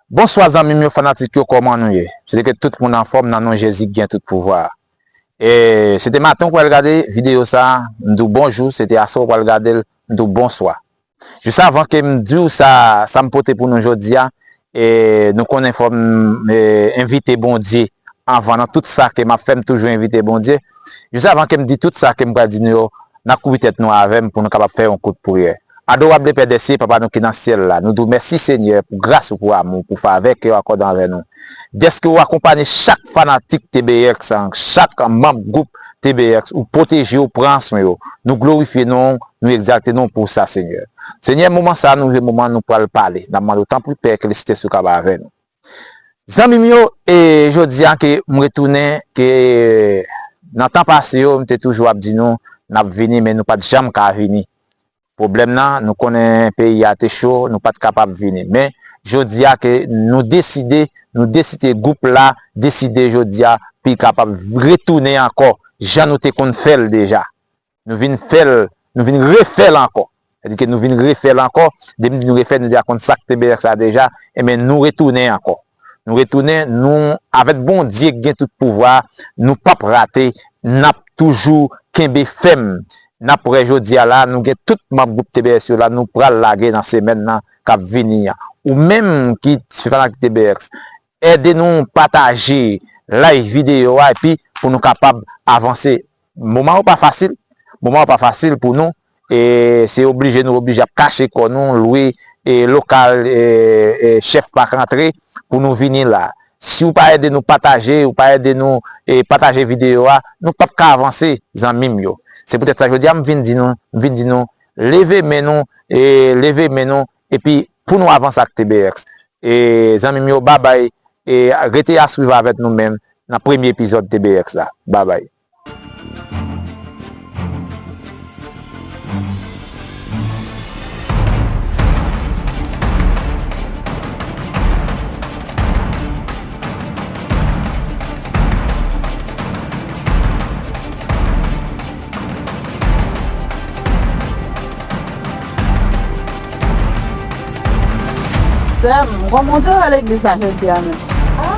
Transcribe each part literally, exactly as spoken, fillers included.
Bonswa zanmi m yo, fanatik yo, kòman nou ye? M swete ke tout moun anfòm nan non Jezi ki gen tout pouvwa a. E se te maten w pral gade videyo sa a, m di w bonjou, se te aswè w pral gade l, m di w bonswa. Jis avan ke m di w sa, sa m pote pou nou jodi a, e nou konnen fò m, e, envite Bondye anvan nan tout sa ke m ap fè, m toujou envite Bondye. Jis avan ke m di tout sa ke m pral di nou yo, n a kouvri tèt nou avè m pou nou kapab fè yon kout priyè. Adorable Père des cieux, Papa nou ki nan syèl la, nou di w mèsi Senyè pou gras ou, pou amou, pou favè ke w akòde anvè nou. Dèske w akonpanye chak fanatik T B X an, chak manm gwoup T B X, ou pwoteje yo, pran swen yo. Nou glorifye non w, nou egzalte non w pou sa, Senyè. Senyè, moman sa a, nou rive moman nou pral pale. N ap mande w, tanpri, Pè, ke Lespri ou kapab avè nou. Zanmi m yo, e jodi a ke m retounen, ke nan tan pase yo, m te toujou ap di nou, n ap vini, men nou pa t janm ka vini. Pwoblèm nan, nou konnen peyi a te cho, nou pa t kapab vini. Men, jodi a ke nou deside, nou deside, gwoup la deside jodi a, pou l kapab retounen ankò, jan nou te konn fè l deja. Nou vin fè l, nou vin refè l ankò. Sètadi ke nou vin refè l ankò. Depi m di nou refè, nou deja konn sa k T B X la deja. Enben, nou retounen ankò. Nou retounen, nou, avèk Bondye ki gen tout pouvwa, nou p ap rate, n ap toujou kenbe fèm. N ap wè jodi a la, nou gen tout manm gwoup T B X yo la, nou pral lage nan semèn nan k ap vini an. Ou menm ki se fanatik T B X, ede nou pataje, like videyo a, epi pou nou kapab avanse. Moman yo pa fasil. Moman yo pa fasil pou nou. E se oblije nou oblije ap kache kò nou, lwe, e, lokal, e, e, chèf pa ka antre pou nou vini la. Si w pa ede nou pataje, ou pa ede nou, e, pataje videyo a, nou p ap ka avanse, zanmi m yo. Se poutèt sa jodi a m vin di nou, m vin di nou, leve men nou, e, leve men nou, epi pou nou avanse ak T B X. E, zanmi m yo, babay, e, rete a swiv avèk nou menm nan premye epizòd T B X la. Babay. Sè m, kòman w te wè legliz la jodi a menm? A?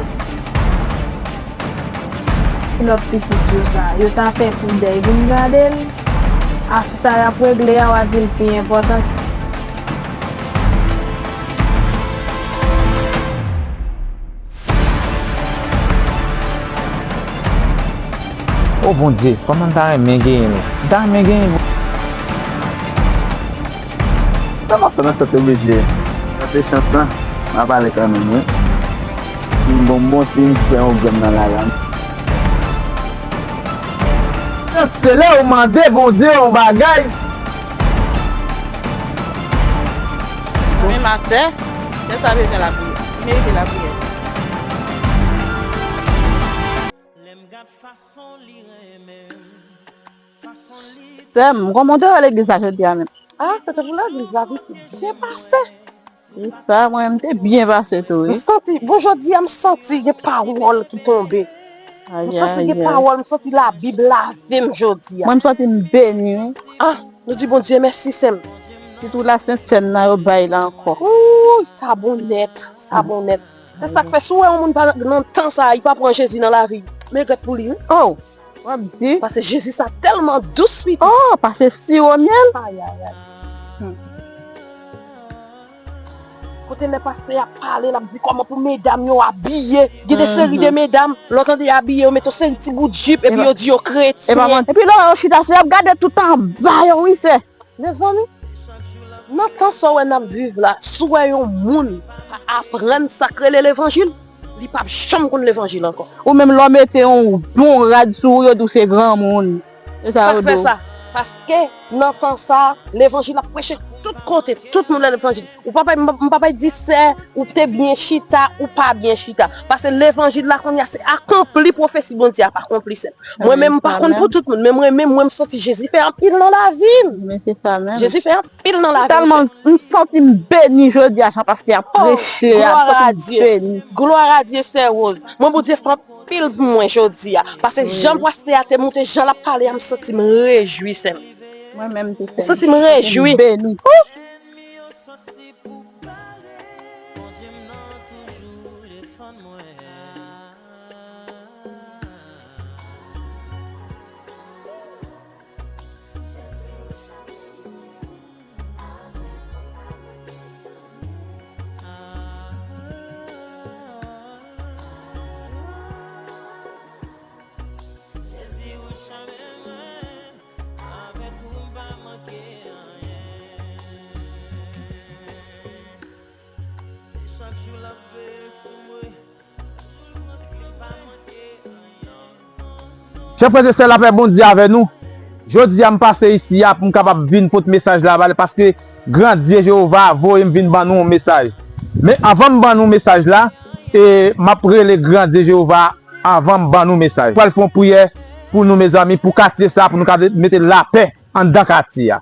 Kilòt pitit yo sa, yo ta fè kou dèy vin gade l. Afè sa y ap regle a, w a di l pi enpòtan. O Bondye, kòman m ta renmen genyen nou? M ta renmen genyen nou. Sa m ap fè nan sante oblije. Sa se chans lan. M ap ale kanmenm, wi. Si m bon, m bon, si m fè yon grenn nan lari a. Se lè ou mande Bondye yon bagay. Men ma sè, sè sa bezwen lapriyè. Li merite lapriyè. Sè m, kòman w te wè legliz la jodi a menm? A, se te pou legliz la pi byen pase. Se sa, mwen menm te byen pase tou, wi. M santi, bon, jodi a, m santi gen pawòl ki tonbe. M santi gen pawòl, m santi Labib lave m jodi a. Mwen, m santi m beni, wi. A, nou di Bondye mèsi, sè m. Sitou la Sent Sèn nan, yo bay la ankò. Wouy, sa bon nèt, sa bon nèt. Se sa k fè, si w wè yon moun pa nan tan sa a, li pa pran Jezi nan lavi, m regrèt pou li, wi. Oh, w ap di? Paske Jezi sa tèlman dous, pitit. Oh, pase siwo myèl. Ay, ay, ay. Hmm. Kote lè pastè a pale, l ap di kòman pou medam yo abiye. Gen de seri de medam, lè w tande yo abiye, yo mete yon seri ti bout jip, epi yo di yo kretyen. Epi lè w wè yo chita, se y ap gade tout anba yo, wi, sè. Mezanmi, nan tan sa w wè n ap viv la, si w wè yon moun pa aprann sa k rele levanjil, li p ap janm konn levanjil ankò. Ou menm lè w mete yon bon rad sou ou, yo di w se granmoun. Se sa yo di w. Sa k fè sa? Paske nan tan sa, levanjil ap preche tout kote, tout moun nan levanjil. Ou pa bay, m pa bay di sè, ou te byen chita, ou pa byen chita. Paske levanjil la kounye a se akonpli pwofesi Bondye ap akonpli, sè m. Mwen menm, m pa konn pou tout moun, men mwen menm, mwen, m santi Jezi fè anpil nan lavi m. Men se sa menm. Jezi fè anpil nan lavi m. Tèlman m santi m beni jodi a, jan pastè a preche a, m santi m beni. Glwa a Dye, sè Rose. Mwen, Bondye fè anpil pou mwen jodi a. Paske jan pastè a te monte, jan l ap pale a, m santi m rejwi, sè m. Mwen menm tou, sè m. M santi m rejwi. M beni. Ouh! Chè frè e sè, lapè Bondye avè nou. Jodi a m pase isi a pou m kapab vin pote mesaj la ba l, paske Grandye Jewova voye m vin ban nou yon mesaj. Men anvan m ban nou mesaj la, e m ap rele Grandye Jewova anvan m ban nou mesaj. Pral fè yon priyè pou nou, mezanmi, pou katye sa, pou nou ka mete lapè anndan katye a.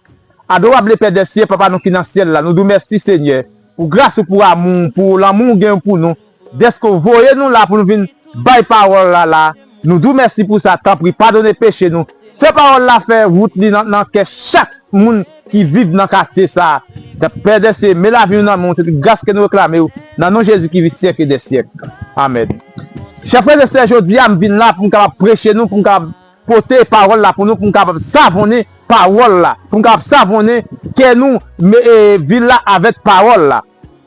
Adorab Lepè dèsyè, Papa nou ki nan syèl la, nou di w mèsi, Senyè, pou gras ou, pou amou w, pou lanmou w gen pou nou, dèske w voye nou la pou nou vin bay pawòl la la. Nou di w mèsi pou sa, tanpri, padone peche nou. Fè pawòl la fè wout li nan, nan kè chak moun ki viv nan katye sa a. Pè dèsyè, men lavi nou nan men w, se tout gras ke nou reklame w, nan non Jezi ki viv syèk e dè syèk. Amèn. Chè frè e sè, jodi a m vin la pou m kapab preche nou, pou m kapab pote pawòl la pou nou, pou n kapab savonnen pawòl la, pou n kapab savonnen kè nou, men, e, vil la avèk pawòl la.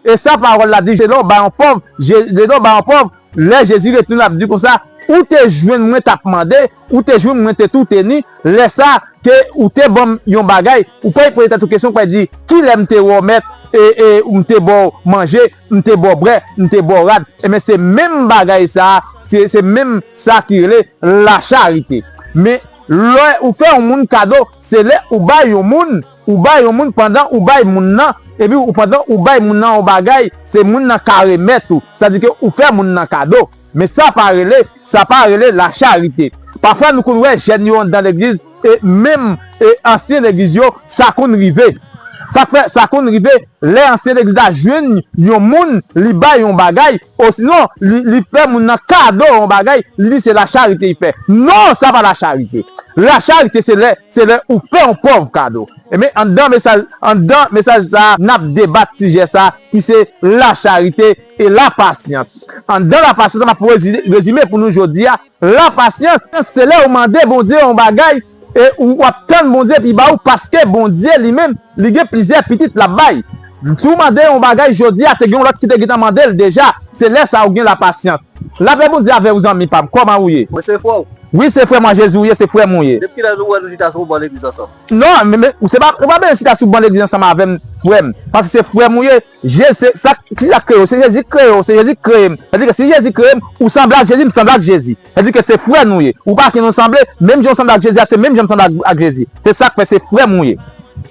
E sa pawòl la di, lè w bay yon pòv, Je- lè w bay yon pòv, lè Jezi retounen, l ap di konsa, ou te jwenn mwen t ap mande, ou te jwenn mwen te tou teni, lè sa ke ou te ban m yon bagay, ou pa poze tèt ou kesyon, ou pa di, kilè m te wè w mèt, e, e, m te ba w manje, m te ba w bwè, m te ba w rad. Ebyen, se menm bagay sa a, se, se menm sa ki rele lacharite. Men, lè ou fè yon moun kado, se lè ou bay yon moun, ou bay yon moun pandan ou bay moun nan, epi ou, pandan ou bay moun nan yon bagay, se moun nan ka remèt ou. Sa di ke ou fè moun nan kado. Men sa pa rele, sa pa rele lacharite. Pafwa nou konn wè jèn yo anndan legliz, e menm, e ansyen legliz yo, sa konn rive. Sa k fè, sa konn rive, lè ansyen legliz la jwenn yon moun, li bay yon bagay, osinon, li, li fè moun nan kado yon bagay, li di se lacharite li fè. Non, sa pa lacharite. Lacharite, se lè, se lè ou fè yon pòv kado. Ebyen, anndan mesaj, anndan mesaj sa a, n ap debat sijè sa a, ki se lacharite e lapasyans. Anndan lapasyans, m ap fè rezi- rezime pou nou jodi a. Lapasyans, se lè ou mande Bondye yon bagay, e ou, w ap tann Bondye pi ba ou, paske Bondye li menm, li gen plizyè pitit l ap bay. Si w mande yon bagay jodi a, te gen yon lòt ki te gentan mande l deja. Se lè sa a ou gen lapasyans. Lapè Bondye avè w, zanmi pa m. Kòman ou ye? Mwen se frè w. Wi, se frè mwen Jezi ou ye, se frè m ou ye. Depi kilè nou wè nou chita sou yon ban legliz ansanm? Non, men, men, ou se pa, ou pa bezwen chita sou ban legliz ansanm avè m, frè m. Paske se frè m ou ye. Je- se sa, kisa k kreye w? Se Jezi k kreye w, se Jezi k kreye m. Sa di ke si Jezi kreye m, ou sanble ak Jezi, m sanble ak Jezi. Sa di ke se frè nou ye. Ou pa gen nou sanble, menm jan w sanble ak Jezi a, se menm jan m sanble ak, ak Jezi. Se sa k fè se frè m ou ye.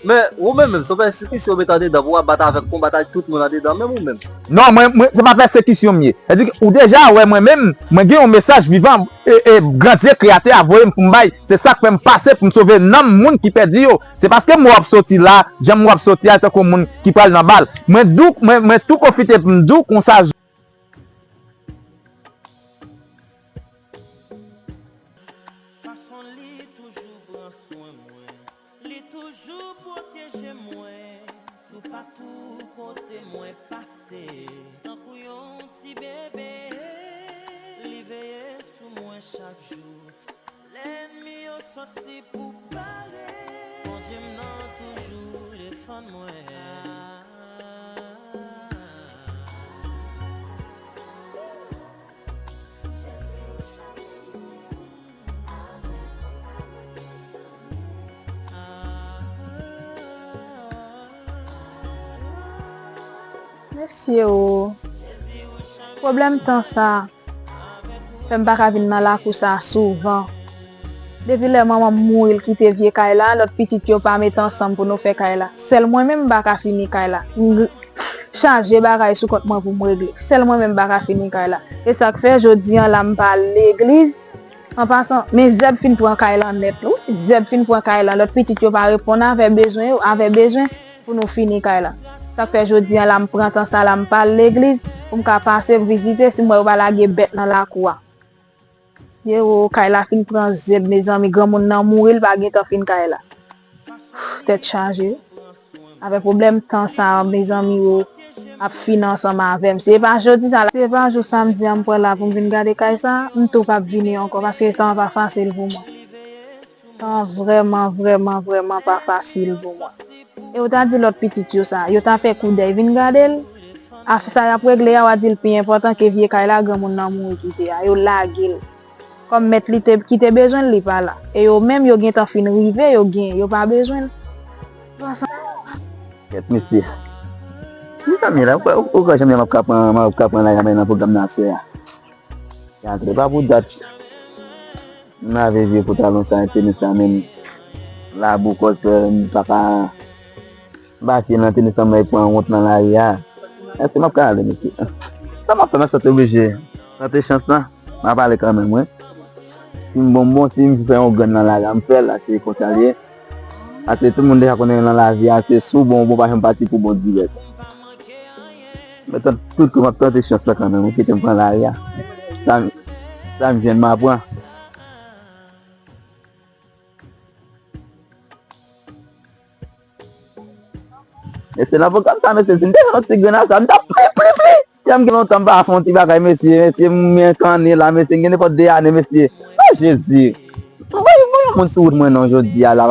Men, ou menm, menm, se yon pèsekisyon w met andedan pou w ap bat avèk, konbat ak tout moun andedan, menm ou menm. Non, mwen, mwen, se pa pèsekisyon m ye. Sa di ke ou deja wè mwen menm, mwen gen yon mesaj vivan, e, e, Grandye Kreyatè a voye m pou m bay. Se sa k fè m pase pou m sove nanm moun ki pèdi yo. Se paske m wè w ap soti la, jan m wè w ap soti a, tankou moun ki pral nan bal. Mwen di w, mwen, mwen tou pwofite pou m di w konsa. Fason li toujou pran swen mwen, li toujou pwoteje mwen, toupatou kote mwen pase. Tankou yon ti bebe, li veye sou mwen chak jou. Lènmi yo sòti pou pare. Bondye m nan toujou defann mwen. Mesye o, pwoblèm tan sa fè m pa ka vin nan lakou sa souvan. Depi lè manman m mouri, l kite vye kay la, lòt pitit yo pa met ansanm pou nou fè kay la. Sèl mwen menm m pa ka fini kay la. M g- chaje bagay sou kont mwen pou m regle. Sèl mwen menm m pa ka fini kay la. E sa k fè jodi a la m pa al legliz. An pasan, men zèb fin pran kay lan nèt wi. Zèb fin pran kay lan. Lòt pitit yo pa reponn avè bezwen yo, avè bezwen pou nou fini kay la. Sa k fè jodi a la m pran tan sa la m pa al legliz pou m ka pase vizite si m wè yo pa lage bèt nan lakou a. Mesye o, kay la fin pran zèb, mezanmi, granmoun nan mouri, l pa gentan fin kay la. Tèt chaje. Avèk pwoblèm tan sa a, mezanmi, yo ap fin ansanm avè m. Se pa jodi sa la, se pa jou samdi a m pral la pou m vin gade kay sa a, m tou p ap vini ankò, paske tan an pa fasil pou mwen. Tan an vrèman, vrèman, vrèman pa fasil pou mwen. E ou ta di lòt pitit yo sa, yo ta fè koudèy vin gade l. Afè sa y ap regle a, w a di l pi enpòtan ke vye kay la granmoun nan mouri kite a. Yo lage l. Kòm mèt li te, ki te bezwen l, li pa la. E yo menm, yo gentan fin rive, yo gen, yo pa bezwen l. Kèt mesye. Mezanmi, la, ou, ou, ou kwè jan m ap ka pran, m ap ka pran lari a nan pwogram nan aswè a? Gade, pa pou dat. M lave vye pantalon sa, tenis sa menm. Labou kòz fè, m pa ka. Batye nan tenis lan, mwen pran wont nan lari a. Èske m ap ka ale, mesye? Sa m ap fè, m ap santi oblije. Tante chans lan, m ap ale kanmenm, wi. Si m bon, m bon, si m fè yon grenn nan lari a, m fè l, a, se konsa l ye. Paske tout moun deja konnen nan lavi a, se si w bon, w bon, pa janm pati pou bon dirèk. Men tant, tout kou m ap tante chans lan kanmenm, wi, kite m pran lari a. Sa, sa m jwenn, m ap pran. Mesye, nan pwogram sa, mesye, si m te jwenn yon ti grenn a sa, m t ap pli, pli, pli. Jan m gen lontan m pa fè yon ti bagay, mesye, mesye, m renkane la, mesye, m gen nenpòt de ane, mesye. O Jezi! Voye, voye yon moun sou wout mwen non, jodi a la.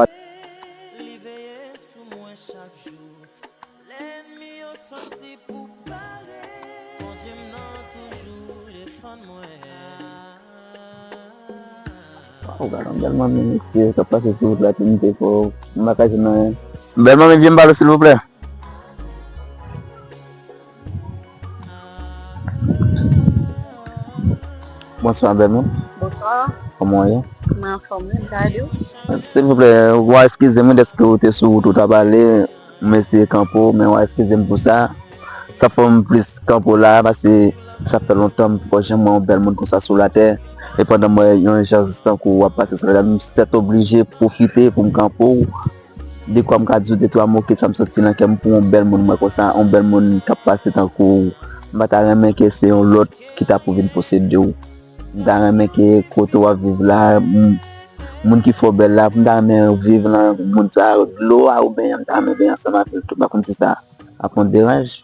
Li veye sou mwen chak jou. Lènmi yo sòti pou pare. Bondye m nan toujou defann mwen. Waw, gade yon bèl manmi, mesye, k ap pase sou wout la, Trinite fò, m pa ka jwenn anyen. Bèl manmi, vye m pale w, silvouplè. Bonswa, bèl moun. Bonswa. Kòman w ye? Mwen anfòm, wi, m ka ede w? Silvouplè, w a eskize m, wi, dèske w te sou wout, ou t ap ale. M eseye kanpe w, men w a eskize m pou sa. Sa fè m plis kanpe w la, paske sa fè lontan m poko janm wè yon bèl moun konsa sou latè. E pandan m wè yon jan tankou w ap pase sou latè, m sètoblije pwofite pou m kanpe w. Dekwa m ka di w de twa mo ke sa m santi nan kè m pou yon bèl moun m wè konsa, yon bèl moun k ap pase tankou w. M pa ta renmen ke se yon lòt ki ta pou vin posede w. M ta renmen ke kote w ap viv la, m- moun ki fè w bèl la, m ta renmen viv nan moun sa, dlo a ou benyen, m ta renmen benyen ansanm avè l tou, m pa konn si sa ap yon deranj.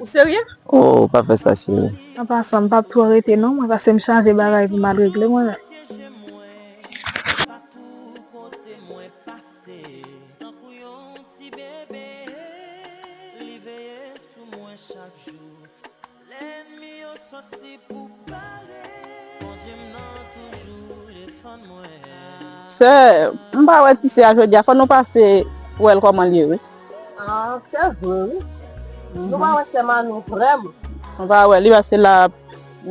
Ou serye? Oh, pa fè sa, cheri. An pasan, m p ap twò rete non, mwen, paske m chaje bagay pou m al regle mwen menm. Lènmi yo sòti pou pare. Bondye m nan toujou defann mwen. Sè, m pa wè ti sè a jodi a, fò nou pase wè l kòman l ye, wi. Ah, se vre, wi. Nou pa wè sè Manou vrèman. Nou pa wè li, paske la,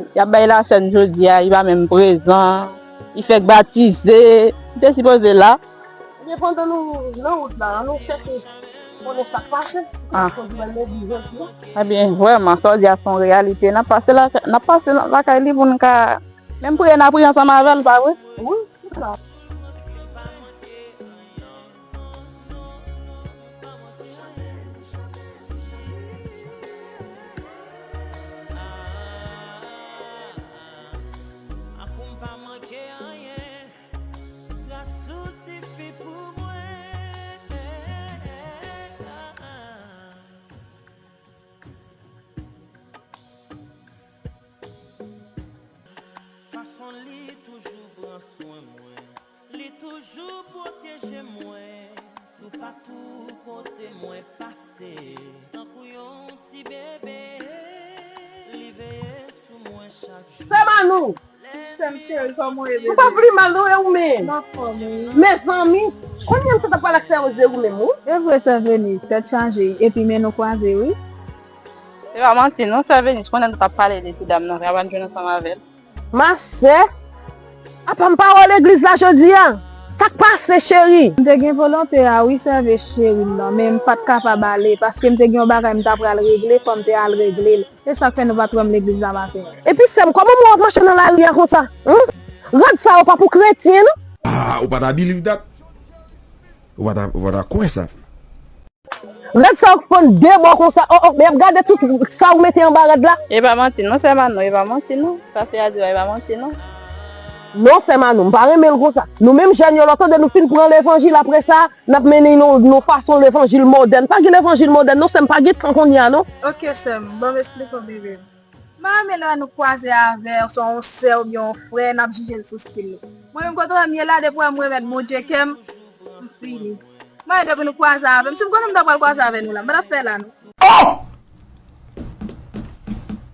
y ap bay lasèn jodi a, li pa menm prezan. Li fèk batize. Li te sipoze la. Ebyen, pandan nou nan wout la, ann nou chèche konnen sa k pase. Ah. Koz mwen legliz jodi a. Ebyen, vrèman, sa w di a se yon reyalite. N ap pase la, n ap pase lakay li pou n ka menm priye, n a priye ansanm avè l, pa vre? Wi, se sa. Gras ou sifi pou mwen. Fason li toujou pran swen mwen, li toujou pwoteje mwen, toupatou kote mwen pase. Tankou yon ti bebe, li veye sou mwen chak jou. Sè Manou! Sè m cheri, kòman w ye, bebe? Ou pa pli mal non, e ou menm? M anfòm, wi. Mezanmi, konbyen m sot ap pale ak sè Rose de ou menm, wi? E vre, sè Venise, tèt chaje, epi men nou kwaze, wi. Se pa manti non, sè Venise, konnen nou t ap pale de ti dam nan, sa pa n jwenn ansanm avè l. Machè, apa m pa wè w legliz la jodi a? Sa k pase, cheri? M te gen volonte a, wi, sève cheri m nan, men m pa t kapab ale, paske m te gen yon bagay m ta pral regle, fò m te al regle l. E sa k fè nou pa t wè m legliz la maten an. Epi, sè m, kòman moun ap mache nan lari a konsa? Humm? Rad sa yo pa pou kretyen, non? Ah, ou pa ta believe that? Ou pa ta, ou pa ta kwè sa? Rad sa yo k fann de bò konsa. Oh, oh, men y ap gade tout sa ou mete anba rad la. E pa manti non, sè Manou, e pa manti non. Sa fi a di w a, e pa manti non. Non, sè Manou, m pa renmen l konsa. Nou menm jèn yo, lè w tande nou fin pran levanjil, apre sa, n ap mennen yon, yon fason levanjil modèn. Pa gen levanjil modèn non, sè m, pa gen tan kounye a non. Oke, sè m, ban m esplike w, bebe m. M pa renmen lè nou kwaze avè yon, swa yon sè oubyen yon frè, n ap jije l sou stil li. Mwen menm, kote w wè m ye la, depi w wè m remèt Bondye kè m, m fini. M pa renmen depi nou kwaze avè m. Si m konnen m ta pral kwaze avè nou la, m pa t ap fè la non. Oh!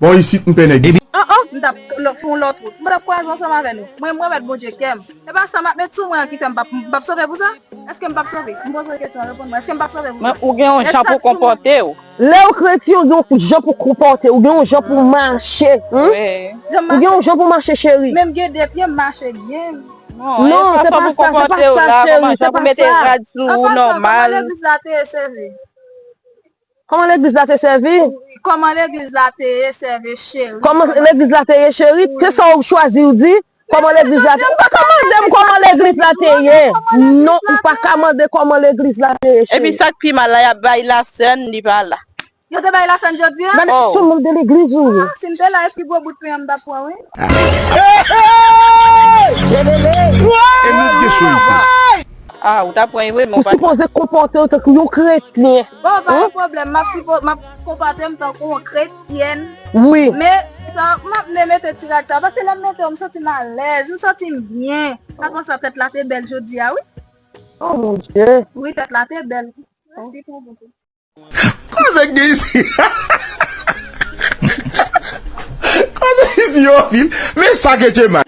Bon, isit, m pè nèg isit. An an, m t ap fè yon lòt wout. M pa t ap kwaze ansanm avè nou. Mwen, m remèt Bondye kè m. E pa sa m ap met sou mwen an ki fè m p ap, m p ap sove pou sa? Èske m p ap sove? M poze w kesyon, reponn mwen. Èske m p ap sove pou sa? Ou gen yon jan pou w konpòte w. Lè ou kretyen, ou gen yon jan pou w konpòte, ou gen yon jan pou w mache. Ou gen yon jan pou w mache, cheri. Menm gen de pye m mache byen. Non, se pa sa, se pa sa, cheri, se pa sa. An pasan, kòman legliz la te ye sèvi? Kòman legliz la te sèvi? Kòman legliz la te ye sèvi, cheri? Kòman legliz la te ye, cheri? Se sa ou chwazi ou di? Kòman legliz la te ye? Ou pa ka mande m kòman legliz la te ye. Non, ou pa ka mande kòman legliz la te ye, cheri. Epi sa k pi mal la, y ap bay lasèn, li pa la. Yo te bay lasèn jodi a? Gade, se yon manm de legliz ou ye. Si m te la, e pi gwo bout pen an m t ap pran, wi. E nou t gen cho isi. Ah, ou ta pran wi, men ou pa. Ou sipoze konpòte w tankou yon kretyen. Bon, pa gen pwoblèm, m ap sipo, m ap konpòte m tankou yon kretyèn. Wi. Men, sa, m ap vle mete ti rad sa, paske lè m mete yo, m santi m alèz, m santi m byen. Sa konsa tèt la te bèl jodi a, wi. Oh mon Dieu. Wi, tèt la te bèl. Mèsi pou ou. Koze k gen isi? Koze isi yo anpil. Men sa ke Djema.